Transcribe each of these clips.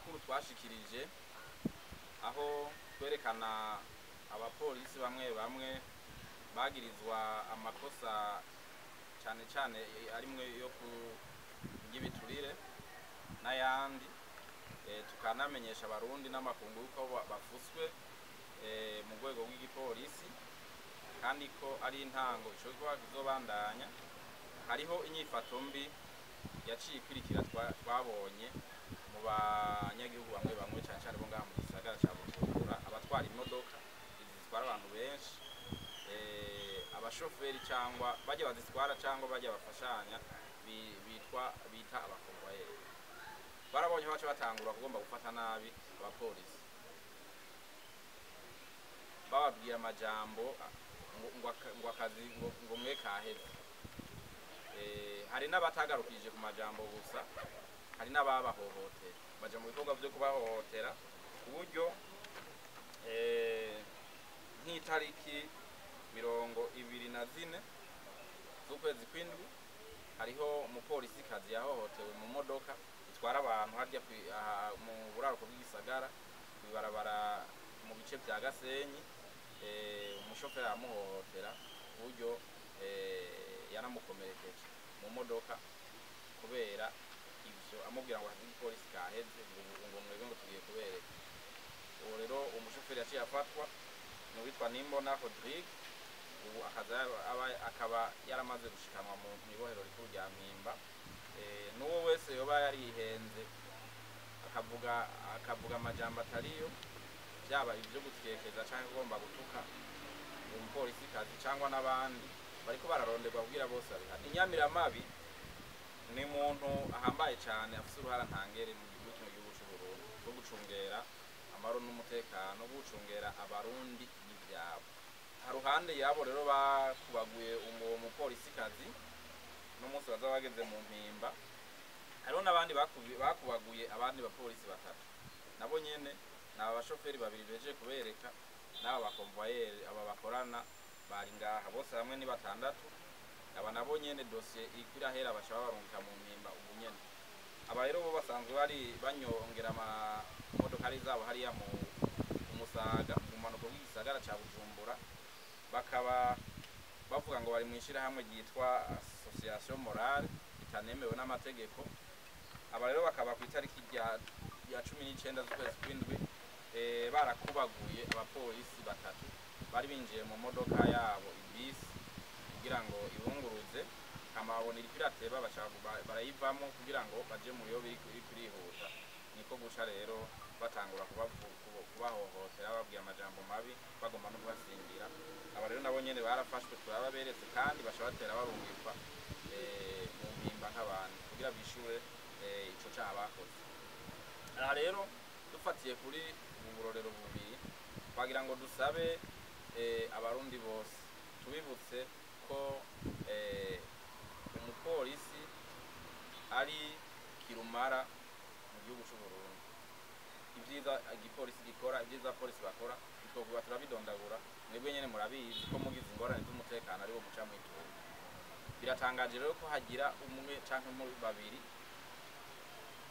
Amakuru twashikirije aho twerekana abapolisi bamwe bamwe bagirizwa amakosa cyane cyane arimwe yo kugibiturire n'ayandi, tukanamenyesha abarundi n'amakungu yuko bafuswe mu rwego rw'igipolisi, kandi ko ari intango ico gikorwa kizobandanya. Hariho inyifato mbi yaciye ikurikira twabonye mu banyagihugu bamwe bamwe, cyane cyane bo ngaha mu gisagara ca Bujumbura, abatwara imodoka izi zitwara abantu benshi, abashoferi cyangwa bajya bazitwara cyangwa bajya bafashanya bitwa bita abakonvoyeri. Barabonye baca batangura kugomba gufata nabi abapolisi, bababwira amajambo ngo akazi ngo mwe kaheze. Hari n'abatagarukije ku majambo gusa, hari n'ababahohotera, baja mu bikorwa vyo kubahohotera ku buryo nk'itariki 24 z'ukwezi kw'indwi hariho umupolisikazi yahohotewe mu modoka itwara abantu harya mu buraruko bw'igisagara, kw'ibarabara mu bice vya Gasenyi. Umushoferi aramuhohotera ku buryo yanamukomerekeje mu modoka kubera ivyo, amubwira ngo akazi k'ipolisi kaheze, ngo mwebwe ngo tugiye kubereka. Uwo rero umushoferi yaciye afatwa ni uwitwa Nimbona Rodrigue, ubu akaba yaramaze gushikanwa mu ibohero rikuru rya Mpimba. N'uwo wese yoba yarihenze akavuga amajambo atariyo, vyaba ivyo gutyekeza canke kugomba gutuka umupolisikazi cyangwa n'abandi, bariko bararonderwa kugira bose babihane. Inyamiramabi ni umuntu ahambaye cyane, afise uruhara ntangere mu gihugu, kino gihugu c'u Burundi, rwo gucungera amahoro n'umutekano, gucungera abarundi n'ivyabo. Haruhande yabo rero bakubaguye uwo mupolisikazi n'umunsi baza bageze mu Mpimba, hariho n'abandi bakubaguye abandi bapolisi batatu, nabo nyene ni aba bashoferi babiri beje kubereka n'aba bakonvoyeri, aba bakorana bari ngaha bose hamwe ni batandatu. Aba nabo nyene dosiye iriko irahera, baca babarungika mu Mpimba ubu nyene. Aba rero bo basanzwe bari banyongera amamodokari zabo hariya mu Musaga, mu bumanuko bw'igisagara ca Bujumbura, bakaba bavuga ngo bari mw'ishirahamwe ryitwa Association Morale ritanemewe n'amategeko. Aba rero bakaba ku itariki ya 19 z'ukwezi kw'indwi barakubaguye abapolisi batatu bari binjiye mu modoka yabo ibisi kugira ngo ibunguruze, hama babona iriko irateba, baca barayivamo kugira ngo baje mu yo iriko irihuta. Niko guca rero batangura kubahohotera, bababwira amajambo mabi, bagomba no kubasingira. Aba rero nabo nyene barafashwe, turababeretse, kandi baca batera barungikwa mu Mpimba nk'abantu kugira bishure ico caha bakoze. Aha rero dufatiye kuri ubu burorero bubiri, twagira ngo dusabe abarundi bose, tubibutse ko umupolisi ari kirumara mu gihugu c'u Burundi. Ibyiza igipolisi gikora, ibyiza abapolisi bakora, ntitwokuba turabidondagura, mwebwe nyene murabizi ko mugize ingorane z'umutekano aribo muca mwitura. Biratangaje rero ko hagira umwe canke muri babiri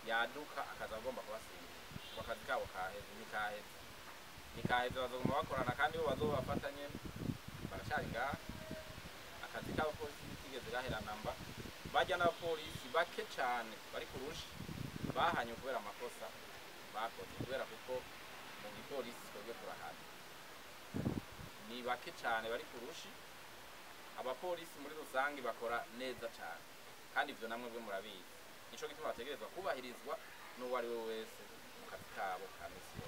yaduka akaza agomba kubasingira ngo akazi kabo kaheze. Ntikaheze, ntikaheze, bazoguma bakorana kandi bo bazobafata nyene baracari ngaha. Akazi k'abapolisi ntikigeze gahera namba. Barya n'abapolisi bake cane bari kurusha bahanywe kubera amakosa bakoze, kubera kuko mu gipolisi twebwe turahana, ni bake cane bari kurushi. Abapolisi muri rusange bakora neza cane, kandi ivyo namwe bwe murabizi. Nico gituma bategerezwa kubahirizwa n'uwo ari we wese mu kazi kabo ka misi.